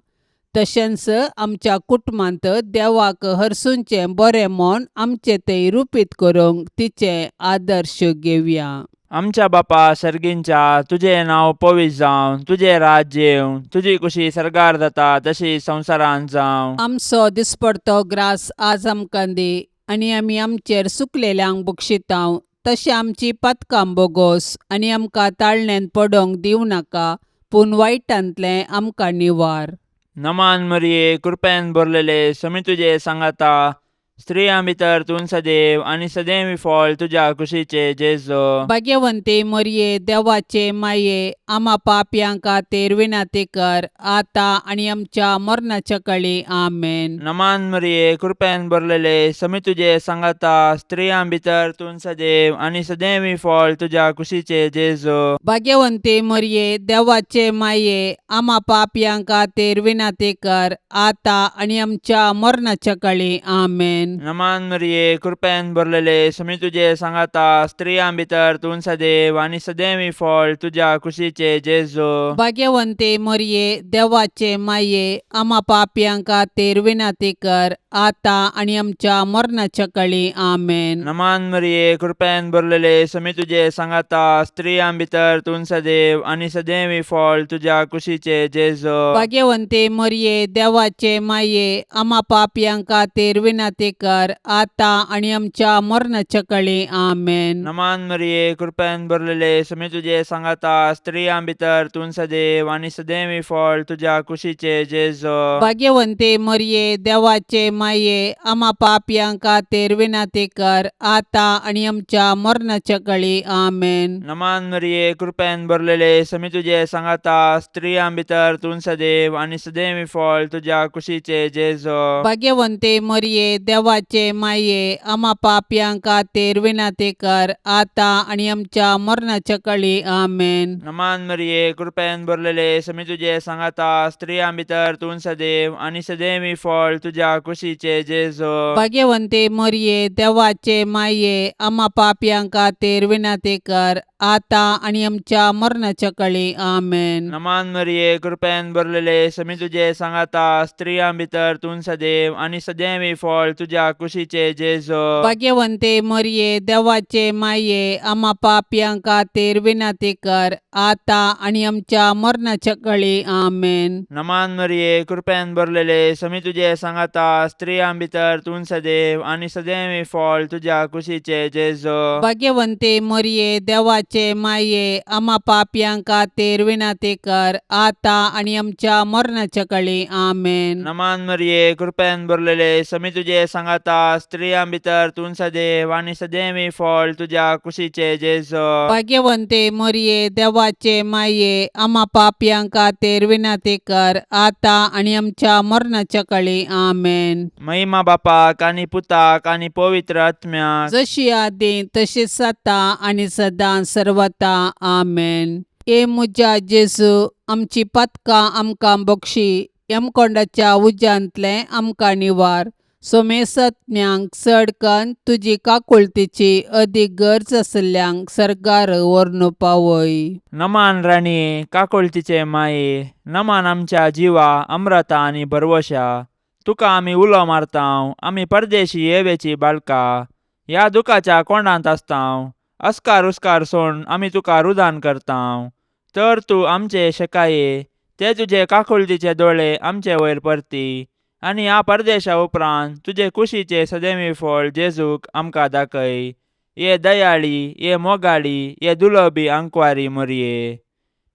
तशेंच आमच्या कुटुंबांत देवाक हरसूंचें बरें म्हूण आमचें तें रुपीत करूंक तिचें आदर्श घेवया. आमच्या बापा सर्गींच्या, तुजें नांव पवित्र जावं, तुजें राज्य येवं, तुजी कुशी सर्गार जाता तशी संवसारांत जावं. आमचो दिसपडतो ग्रास आज आमकां दी आनी आमी आमचेर सुकलेल्यांक बक्षितांव तशें आमची पातकां बोगोस आनी आमकां ताळण्यांत पडोवंक दिवं नाका पूण वायटांतलें आमकां निवार. नमान मरिये, कृपेन भरलेले, समी तुजे सांगाता, स्त्रियां भितर तूं सदैव आनी सदैव फळ तुज्या कुशीचे जेजो. भाग्यवंती मोरये, देवाचे माये, आमा पापयां खातीर विनंती कर आतां आनी आमच्या मरणाच्या कळी. आमेन. नमान मरिये, कृपेन भरलेले, समी तुजे सांगाता, स्त्रियां भितर तूं सदैव आनी सदैव फळ तुज्या कुशीचे जेजो. भाग्यवंती मोरये, देवाचे माये, आमा पापयां खातीर विनंती कर आतां आनी आमच्या मरणाच्या कळी. आमेन. नमान मरिये, कृपेन भरलेले, समी तुजे सांगाता, स्त्रियां भितर तूं सदैव आनी सदैव फळ तुज्या कुशीचे जेजो. भाग्यवंती मोरये, देवाचे माये, आमा पापयां खातीर विनंती कर आतां आनी आमच्या मरणाच्या कळी. आमेन. नमान मरिये, कृपेन भरलेले, समी तुजे सांगाता, स्त्रियां भितर तूं सदैव आनी सदैव फळ तुज्या कुशीचे जेजो. भाग्यवंती मोरये, देवाचे माये, आमा पापयां खातीर विनंती कर आतां आनी आमच्या मरणाच्या कळी. आमेन. नमान मरिये, कृपेन भरलेले, समी तुजे सांगाता, स्त्रियां भितर तूं सदैव आनी सदैव फळ तुज्या कुशीचे जेजो. भाग्यवंती मोरये, देवाचे माये, आमा पापयां खातीर विनंती कर आतां आनी आमच्या मरणाच्या कळी. आमेन. नमान मरिये, कृपेन भरलेले, समी तुजे सांगाता, स्त्रियां भितर तूं सदैव आनी सदैव फळ तुज्या कुशीचे जेजो. भाग्यवंती मोरये, देवाचे माये, आमा पापयां खातीर विनंती कर आतां आनी आमच्या मरणाच्या कळी. आमेन. नमान मरिये, कृपेन भरलेले, समी तुजे सांगाता, स्त्रियां भितर तूं सदैव आनी सदैव फळ तुज्या कुशीचे जेजो. भाग्यवंती मोरये, देवाचे माये, आमा पापयां खातीर विनंती कर आतां आनी आमच्या मरणाच्या कळी. आमेन. नमान मरिये, कृपेन भरलेले, समी तुजे सांगाता, स्त्रियां भितर तूं सदैव आनी सदैव फळ तुज्या कुशीचे जेजो. भाग्यवंती मोरये, देवाचे माये, आमा पापयां खातीर विनंती कर आतां आनी आमच्या मरणाच्या कळी. आमेन. नमान मरिये, कृपेन भरलेले, समी तुजे सांगाता, स्त्रियां भितर तूं सदैव आनी सदैव फळ तुज्या कुशीचे जेजो. भाग्यवंती मोरये, देवाचे माये, आमा पापयां खातीर विनंती कर आतां आनी आमच्या मरणाच्या कळी. आमेन. नमान मरिये, कृपेन भरलेले, समी तुजे सांगाता, स्त्रियां भितर तूं सदैव आनी सदैव फळ तुज्या कुशीचे जेजो. भाग्यवंती मोरये, देवाचे माये, आमा पापयां खातीर विनंती कर आतां आनी आमच्या मरणाच्या कळी. आमेन. महिमा बापाक आनी पुताक आनी पवित्र आत्म्याक, जशी आदी तशीच आतां आनी सदां सर्वता. आमेन. ए म्हज्या जेजू, आमची पातकां आमकां बक्षी, यमकोंडाच्या उज्यांतलें आमकां निवार, सोमेसत्म्यांक चड कन्न तुजी काकुळतीची अदीक गरज आशिल्ल्यांक सर्गार व्हरून पावय. नमान राणये, काकुळतीचे माये, नमान आमच्या जिवा अमृता आनी भरवशा, तुका आमी उलो मारतांव, आमी परदेशी येवेची बाळका, ह्या दुखाच्या कोंडांत आसतांव, अस्कार उस्कार सोड आमी तुका रुदान करतांव, तर तूं आमचे शेकाये, ते तुजे काकुळतीचे दोळे आमचे वयर परती आनी ह्या परदेशा उपरांत तुजे कुशीचे सदैवी फळ जेजूक आमकां दाखय. ये दयाळी, ये मोगाळी, ये दुलोबी अंकवारी मोरये,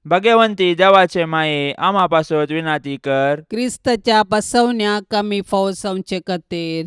भगवंती देवाचे माये, आमा पासत विनाती कर. क्रिस्ताच्या बसवण्याक आमी फावसावचे खातीर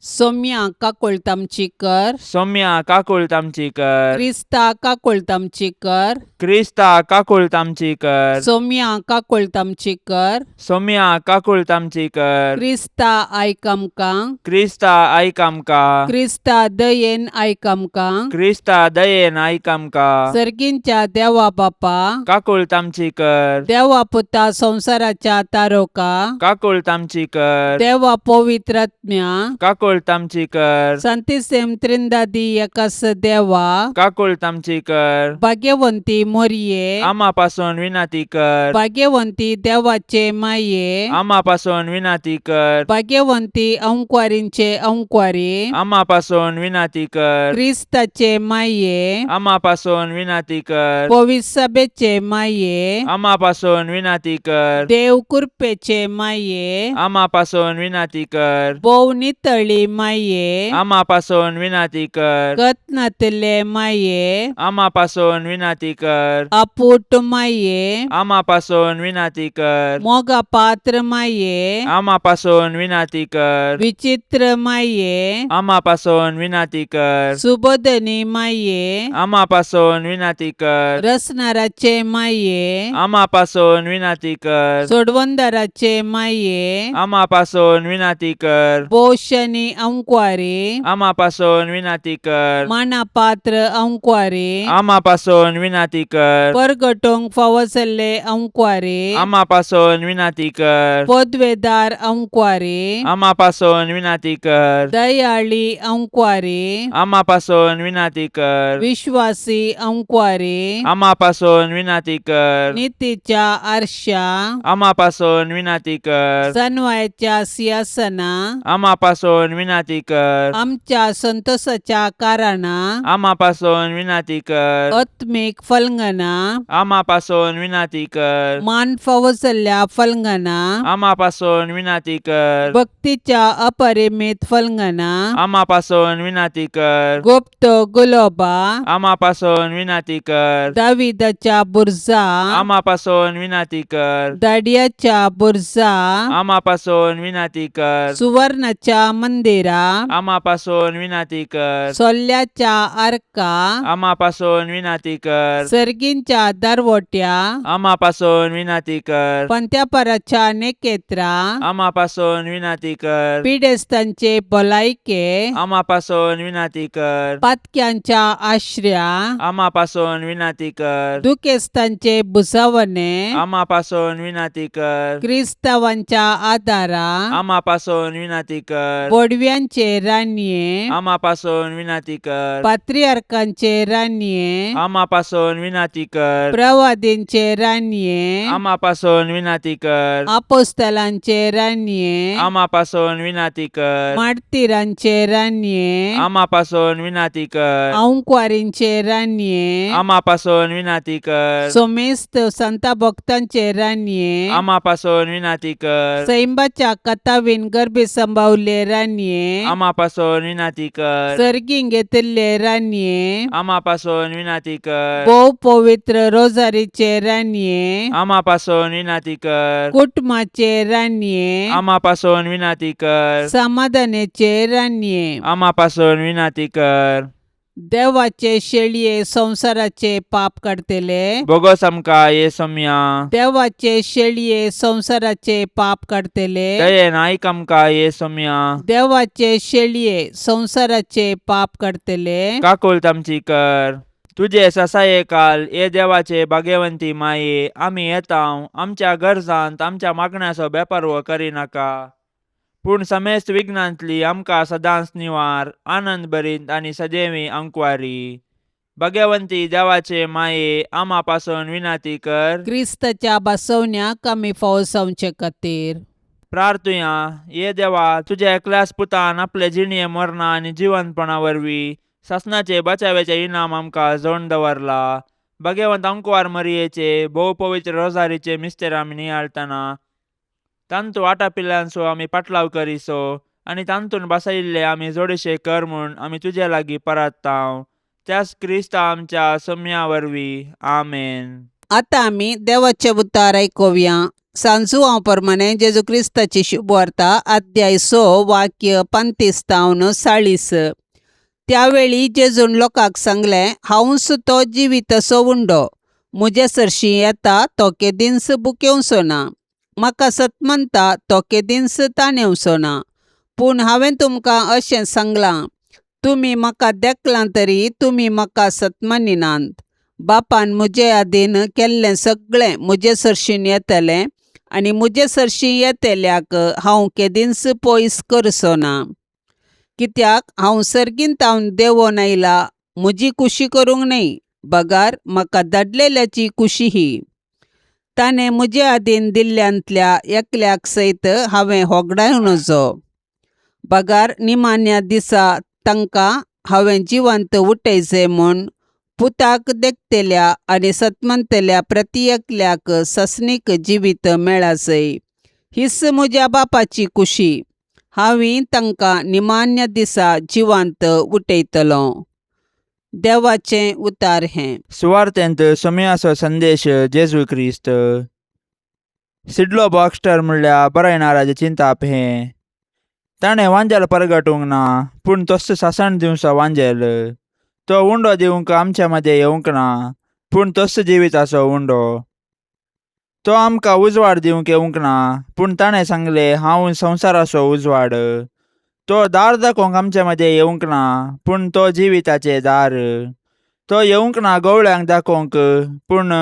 सोम्या काकुळट आमची कर. सौम्या काकुळट आमची कर. क्रिस्ता काकुळट आमची कर. क्रिस्ता काकुळट आमची कर. सोम्या काकुळट आमची कर. सौम्या काकुळट आमची कर. क्रिस्ता आयक आमकां. क्रिस्ता आयक आमकां. क्रिस्ता दयेन आयक आमकां. क्रिस्ता दयेन आयक आमकां. सर्गींच्या देवा बापा, काकुळट आमची कर. देवा पुता संवसाराच्या तारोका, काकुळट आमची कर. देवा पवित्रात्म्या, काकुळट आमची कर. संतिसेम त्रिंदादी एकास देवा, काकुळट आमची कर. भाग्यवंती मोरये, आमा पासून विनाती कर. भाग्यवंती देवाचे माये, आमा पासून विनाती कर. भाग्यवंती अंकवारींचे अंकवारी, आमा पासून विनाती कर. क्रिस्ताचे माये, आमा पासून विनाती कर. पविसभेचे माये, आमा पासून विनाती कर. देव कृपेचे माये, आमा पासून विनाती कर. भोव नितळी माये, आमा पासून विनाती कर. गतनातले माये, आमा पासून विनाती कर. अपूट माये, आमा पासून विनाती कर. मोगा पात्र माये, आमा पासून विनाती कर. विचित्र माये, आमा पासून विनाती कर. सुबोधनी माये, आमा पासून विनाती कर. रसनाराचे माये, आमा पासून विनाती कर. सोडवंदाराचे माये, आमा पासून विनाती कर. पोषणी अंकवारी, आमा पासून विनाती कर. मानापात्र अंकवारी, आमा पासून विनाती कर. परगटोंक फावसल्ले अंकवारी, आमा पासून विनाती कर. पदवेदार अंकवारी, आमा पासून विनाती कर. दयाळी अंकवारी, आमा पासून विनाती कर. विश्वासी अंकवारी, आमा पासून विनाती कर. नितीच्या आरशा, आमा पासून विनाती कर. सनवायच्या सिंहासना, आमा पासून विनाती कर. आमच्या संतोषाच्या कारणा, आमा पासून विनाती कर. आत्मीक फलंगना, आमा पासून विनाती कर. मान फावसल्ल्या फलंगना, आमा पासून विनाती कर. भक्तीच्या अपरिमित फलंगना, आमा पासून विनाती कर. गुप्त गुलोबा, आमा पासून विनाती कर. दाविदाच्या बुरजा, आमा पासून विनाती कर. दाडियाच्या बुरजा, आमा पासून विनाती कर. सुवर्णाच्या मंदिरा, आमा पासून विनाती कर. सोल्ल्याच्या आर्का, आमा पासून विनाती कर. सर्गींच्या दरवट्या, आमा पासून विनाती कर. पंत्यापराच्या नेकेत्रा, आमा पासून विनाती कर. पिडेस्तांचे भलायके, आमा पासून विनाती कर. पातक्यांच्या आश्र्या, आमा पासून विनाती कर. दुखेस्तांचे भुसावणे, आमा पासून विनाती कर. क्रिस्तावांच्या आदारा, आमा पासून विनाती कर. बोडव्यांचे रानये, आमा पासून विनाती कर. पात्रियार्कांचे रानये, आमा पासून विनाती कर. प्रवादींचे रानये, आमा पासून विनाती कर. आपोस्तलांचे रानये, आमा पासून विनाती कर. मार्तिरांचे रानये, आमा पासून विनाती कर. अंकवारींचे रानये, आमा पासून विनाती कर. सोमेस्त संता भक्तांचे रानये, आमा पासून विनाती कर. सैंबाच्या कथावीन गर्भी संभावले रानये, आमा पासून विनाती कर. सर्गीं घेतिल्ले रानये, आमा पासून विनाती कर. भोव पवित्र रोजारीचे रानये, आमा पासून विनाती कर. कुटुंबाचे रानये, आमा पासून विनाती कर. समाधानाचे रानये, आमा पासून विनाती कर. देवाचे शेळये संवसाराचे पाप काडतले, बोगोस आमकां ये सोम्या. देवाचे शेळये संवसाराचे पाप काडतले, दयेन आयक आमकां ये सोम्या. देवाचे शेळये संवसाराचे पाप काडतले, काकुळट आमची कर. तुजे ससाये काल ये देवाचे भाग्यवंती माये, आमी येता आमच्या गरजांत आमच्या मागण्याचो बेपारवो करिनाका, पूण समेस्त विघ्नांतली आमकां सदांच निवार, आनंद भरीत आनी सदैवी अंकवारी. भाग्यवंती देवाचे माये, आमा पासून विनाती कर. क्रिस्ताच्या बसवण्याक आमी फावसावचे खातीर प्रार्थुया. ये देवा, तुज्या एकल्याच पुतान आपले जिणये मरणा आनी जिवंतपणा वरवीं सासणाचे बचाव्याचे इनाम आमकां जोड दवरला. भगवंत अंकवार मरियेचे भोव पवित्र रोजारीचे मिस्तेर आमी नियाळतना तांतू वाटापिल्ल्यांचो आमी पाटलाव करिसो आनी तांतून बसयिल्ले आमी जोडशे कर म्हूण आमी तुजे लागीं परत्तांव त्याच क्रिस्ता आमच्या सम्या वरवीं. आमेन. आतां आमी देवाचे उतार आयकुया. सांजुआंव प्रमाणे जेजू क्रिस्ताची शुभवार्ता, अध्याय 6, वाक्य 35 तावन 40. त्यावेळी जेजून लोकांक सांगलें, हांवूच तो जिविताचो उंडो. म्हजे सरशीं येता तो केदींच भुकेवचो ना, म्हाका सत म्हणटा तो केदींच ताणेवचो ना. पूण हांवें तुमकां अशें सांगलां, तुमी म्हाका देखलां तरी तुमी म्हाका सत मानिनात. बापान म्हजे आदीन केल्लें सगळें म्हजे सरशीं येतलें आनी म्हजे सरशीं येतल्याक हांव केदींच पयस करचो ना. कित्याक हांव सर्गींत हांव देंवोन आयला म्हजी कुशी करूंक न्हय, बगार म्हाका धाडलेल्याची कुशी ही. ताणें म्हजे आदीन दिल्ल्यांतल्या एकल्याक सयत हांवें होगडावं नजो, बगार निमाण्या दिसा तांकां हांवें जिवंत उठयचें म्हूण पुताक देखतल्या आनी सतमंतल्या प्रती एकल्याक ससनीक जिवीत मेळासय. हीच म्हज्या बापाची कुशी. हांवें तांकां निमाण्या दिसा जिवंत उठयतलो. देवाचें उतार हें. सुवार्तेंत सोम्याचो संदेश जेजू क्रिस्त. सिडलो बॉक्स्टर म्हणल्यार बरयणाराचें चिंताप हें. ताणें वांजेल परगटूंक ना, पूण तोच सासण दिवचो वांजेल. तो उंडो दिवंक आमच्या मदें येवंक ना, पूण तोच जिविताचो उंडो. तो आमकां उजवाड दिवंक येवंक ना, पूण ताणें सांगलें, हांव संवसाराचो उजवाड. तो दार दाखोवंक आमच्या मदें येवंक ना, पूण तो जिविताचें दार. तो येवंक ना गवळ्यांक दाखोवंक, पूण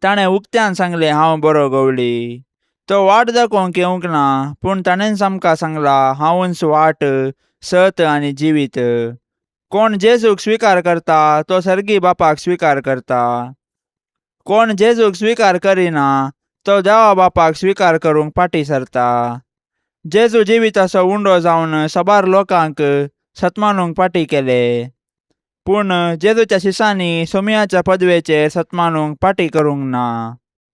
ताणें उक्त्यान सांगलें, हांव बरो गवळी. तो वाट दाखोवंक येवंक ना, पूण ताणेंच आमकां सांगलां, हांवूच वाट, सत आनी जिवीत. कोण जेजूक स्विकार करता तो सर्गी बापाक स्विकार करता. कोण जेजूक स्विकार करिना तो देवा बापाक स्विकार करूंक फाटीं सरता. जेजू जिविताचो उंडो जावन साबार लोकांक सतमानूंक फाटीं केले, पूण जेजूच्या शिसांनी सोमयाच्या पदवेचेर सतमानूंक फाटीं करूंक ना.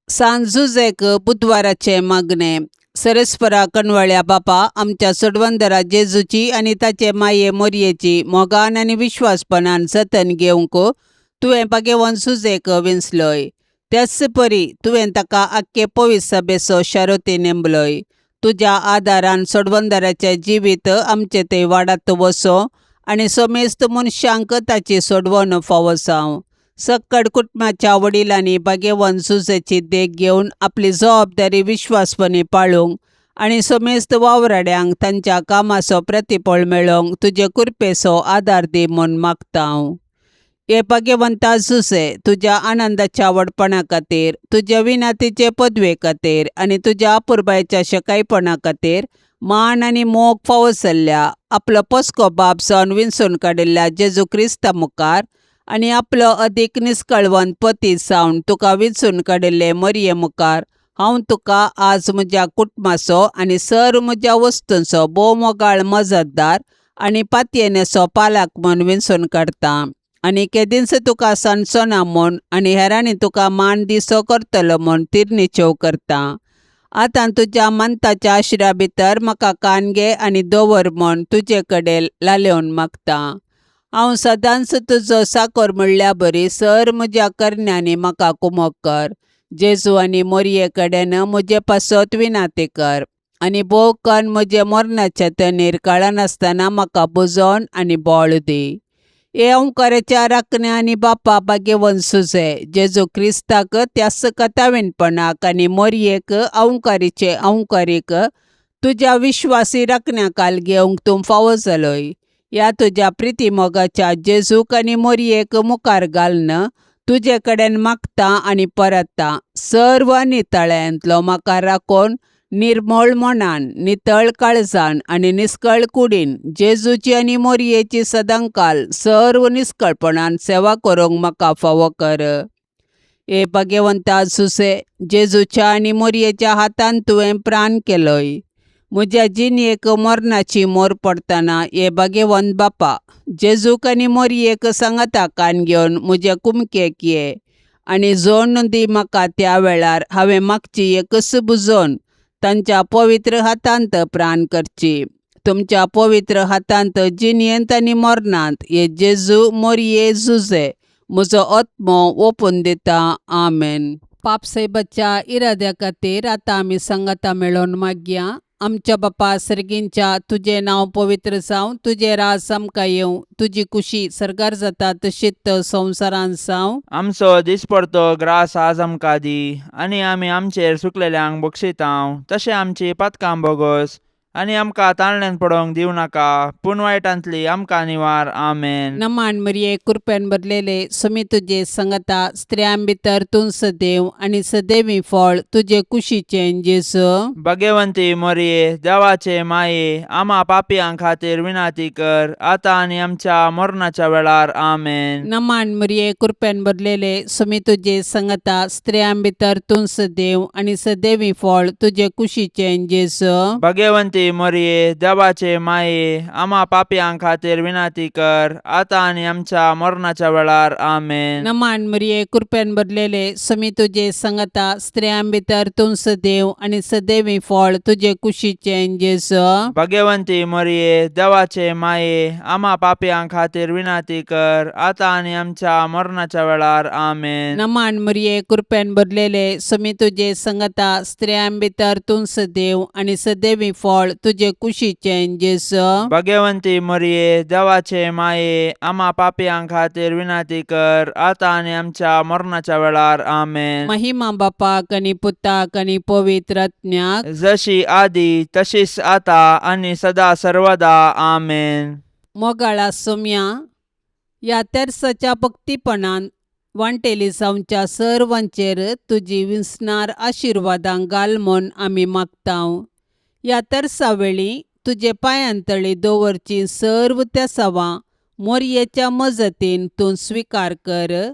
सांत जुजेक बुधवाराचें मागणें. सरस्परा कणवळ्या बापा, आमच्या सोडवंदरा जेजूची आनी ताचे माये मोरयेची मोगान आनी विश्वासपणान जतन घेवंक तुवें भागेवन सुजेक विंचलोय. त्याच परी तुवें ताका आख्खे पवित्र सभेचो शारोती नेमलोय. तुज्या आदारान सोडवंदराचें जिवीत आमचें थंय वाडात वचो आनी समेस्त मनशांक ताची सोडवण फावो जावं. सक्कड कुटुंबाच्या वडिलांनी भागेवन सुजेची देख घेवन आपली जबाबदारी विश्वासपणी पाळूंक आनी समेस्त वावराड्यांक तांच्या कामाचो प्रतिफळ मेळोवंक तुजे कृपेचो आदार दी म्हूण मागता हांव. हे भाग्यवंता जुसे, तुज्या आनंदाच्या व्हडपणा खातीर, तुज्या विनातीचे पदवे खातीर आनी तुज्या अपुरबायेच्या शकायपणा खातीर मान आनी मोग फावो जाल्ल्या आपलो पोसको बाप जावन विंचून काडिल्ल्या जेजू क्रिस्ता मुखार आनी आपलो अदीक निस्कळवंत पती जावन तुका विंचून काडिल्ले मरये मुखार हांव तुका आज म्हज्या कुटुंबाचो आनी सर्व म्हज्या वस्तूंचो भोव मोगाळ मजतदार आनी पातयेनेचो पालक म्हूण विंचून काडटा आनी केदींच तुका सांडचो ना म्हूण आनी हेरांनी तुका मान दिसो करतलो म्हूण तिरनिचेव करता. आतां तुज्या मंताच्या आशिरा भितर म्हाका कान घे आनी दवर म्हूण तुजे कडेन लालेवन मागता. हांव सदांच तुजो साकोर म्हणल्या बरी सर म्हज्या करण्यांनी म्हाका कुमक कर. जेजू आनी मोरये कडेन म्हजे पासत विनाती कर आनी भोव कन्न म्हजे मरणाचे तणीर कळनासतना म्हाका बुजोवन आनी बळ दी. हे ओंकाराच्या राखण्या आनी बापा भाग्यवंत सुजे, जेजू क्रिस्ताक त्याच कथावीनपणाक आनी मोरयेक ओंकारीचे ओंकारीक तुज्या विश्वासी राखण्याकाल घेवंक तूं फावो जालोय. ह्या तुज्या प्रिती मोगाच्या जेजूक आनी मोरयेक मुखार घालून तुजे कडेन मागता आनी परत्ता, सर्व नितळ्यांतलो म्हाका राखून निर्मळ मनान, नितळ काळजान आनी निस्कळ कुडीन जेजूची आनी मोरयेची सदांकाल सर्व निस्कळपणान सेवा करूंक म्हाका फावो कर. हे भाग्यवंता सुसे, जेजूच्या आनी मोरयेच्या हातान तुवें प्राण केलोय. म्हज्या जिणेक मरणाची मोर पडटना हे भाग्यवंत बापा, जेजूक आनी मोरयेक सांगाता कान घेवन म्हजे कुमकेक ये आनी जोडून दी म्हाका त्या वेळार हांवें मागची एकच बुजोवन तांच्या पवित्र हातांत प्राण करची. तुमच्या पवित्र हातांत जिणयेंत आनी मरणांत हे जेजू मोरये जुजे म्हजो आत्मो ओपून दिता. आमेन. पापसाहेबाच्या इराद्या खातीर आतां आमी सांगाता मेळोवन मागया. आमच्या बापा सर्गींच्या, तुजें नांव पवित्र जावं, तुजें राज आमकां येवं, तुजी कुशी सर्गार जाता तशीच संवसारांत जावं. आमचो दिसपडतो ग्रास आज आमकां दी आनी आमी आमचेर सुकलेल्यांक बक्षितांव तशें आमची पातकां बोगोस आनी आमकां ताळण्यान पडोवंक दिवं नाका पूण वायटांतली आमकां निवार. आमेन. नमान मरिये, कृपेन भरलेले, सुमी तुजे संगता, स्त्रियां भितर तूं सदैव आनी सदैवी फळ तुजे कुशीचें जेजू. भगवंती मोरये, देवाचे माये, आमा पापयां खातीर विनंती कर आतां आनी आमच्या मरणाच्या वेळार. आमेन. नमान मरिये, कृपेन भरलेले, सुमी तुजे संगता, स्त्रियां भितर तूं सदैव आनी सदैवी फळ तुजे कुशीचें जेजू. भगवंती मोरये, देवाचे माये, आमा पापयां खातीर विनंती कर आतां आनी आमच्या मरणाच्या वेळार. आमेन. नमान मरिये, कृपेन भरलेले, सुमी तुजे संगता, स्त्रियां भितर तूं सदैव आनी सदैवी फळ तुजे कुशीचें जेजू. भगवंती मोरये, देवाचे माये, आमा पापयां खातीर विनंती कर आतां आनी आमच्या मरणाच्या वेळार. आमेन. नमान मरिये, कृपेन भरलेले, सुमी तुजे संगता, स्त्रियां भितर तूं सदैव आनी सदैवी फळ तुजे कुशीचें जेजू. भगवंती मोरये, देवाचे माये, आमा पापयां खातीर विनंती कर आतां आनी आमच्या मरणाच्या वेळार. आमेन. महिमा बापाक आनी पुताक आनी पवित्र आत्म्याक, जशी आदी तशीच आता आनी सदा सर्वदा. आमेन. मोगाळा सोम्या, ह्या तेर्साच्या भक्तीपणान वांटेली जावच्या सर्वांचेर तुजी विसणार आशिर्वादां घाल म्हूण आमी मागतांव. ह्या तेर्सा वेळी तुजे पांयांतळी दवरची सर्व तेसावां मोरयेच्या मजतीन तूं स्विकार कर.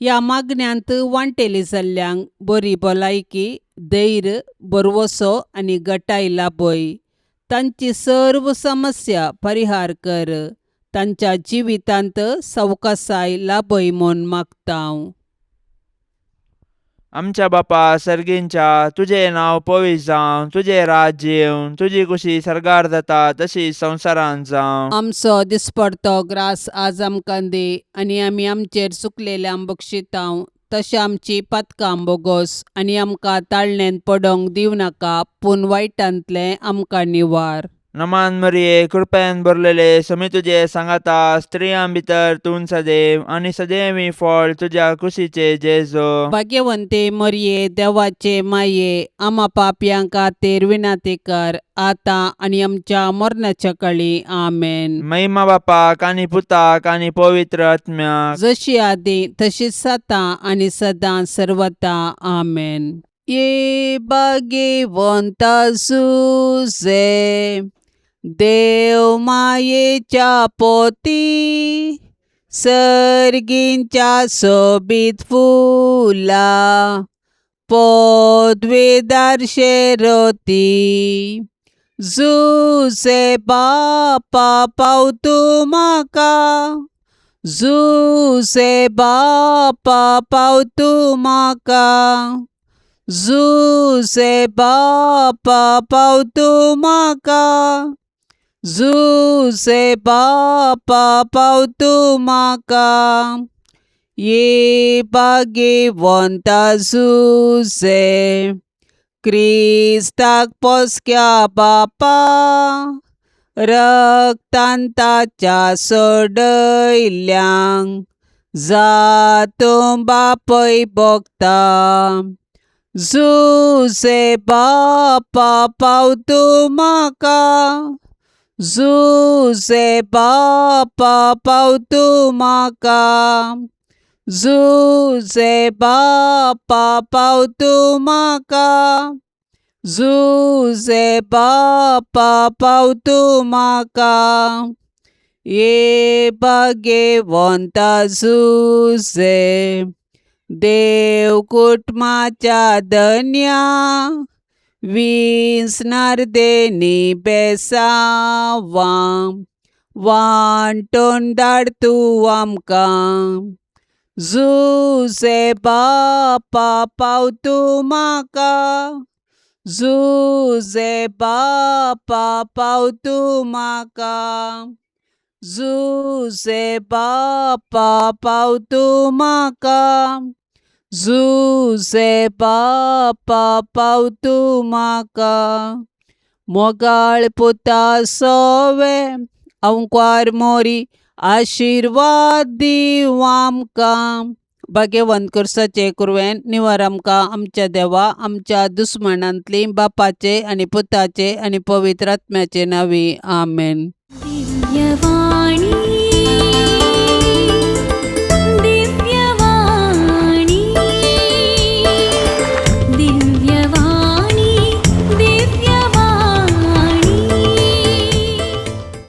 ह्या मागण्यांत वांटेली जाल्ल्यांक बरी भलायकी, धैर्य, भरवसो आनी गटाय लाभय. तांची सर्व समस्या परिहार कर. तांच्या जिवितांत सवकासाय लाभय म्हूण मागतांव. आमच्या बापा सर्गींच्या, तुजें नांव पवित्र जावं, तुजें राज्य येवं, तुजी कुशी सर्गार जाता तशी संवसारांत जावं. आमचो दिसपडतो ग्रास आज आमकां दी आनी आमी आमचेर चुकलेल्यांक बक्षितांव तशें आमची पातकां बोगोस आनी आमकां ताळणेंत पडोंक दिवं नाका पूण वायटांतलें आमकां निवार. नमान मरिये, कृपेन भरलेले, समी तुजे सांगाता, स्त्रियां भितर तूं सदैव आनी सदैवी फळ तुज्या कुशीचे जेजो. भाग्यवंते मरिये, देवाचे माये, आमा पापयां खातीर विनंती कर आतां आनी आमच्या मरणाच्या कळी. आमेन. महिमा बापाक आनी पुताक आनी पवित्र आत्म्याक, जशी आदी तशीच आतां आनी सदां सर्वता. आमेन. ये भाग्यवंता जुजे, देव मायेच्या पोती, सर्गींच्या सोबीत फुला पदवेदार शेरोती. जुजे बापा पावतू म्हाका, जुजे बापा पावतू म्हाका, जुजे बापा पावतू म्हाका, जुजे बापा पावतू म्हाका. ये भाग्यवंता जुजे, क्रिस्ताक पोसक्या बापा, रक्तान ताच्या सोडयल्यांक जातूं बापय भोगता. जुजे बापा पावतू म्हाका, जुजे बापा पावतू म्हाका, जुजे बापा पावतू म्हाका, जुजे बापा पावतू म्हाका. ये भाग्यवंता जुजे, देव कुटुंबाच्या धन्या, विसणार देणी बेसावां वांटून धाड तूं आमकां. जुजे बापा पावतू म्हाका, जुजे बापा पाव तूं म्हाका, जुजे बापा पाव तूं म्हाका, जुजे बापा पाव तूं म्हाका. मोगाळ पुता सोवे अंकवार मोरी, आशिर्वाद दीव आमकां. भाग्यवंत कुर्साचे कुरवेन निवार आमकां आमच्या देवा, आमच्या दुस्मनांतली, बापाचे आनी पुताचे आनी पवित्र आत्म्याचे नांवी, आमेन. दिव्यवाणी.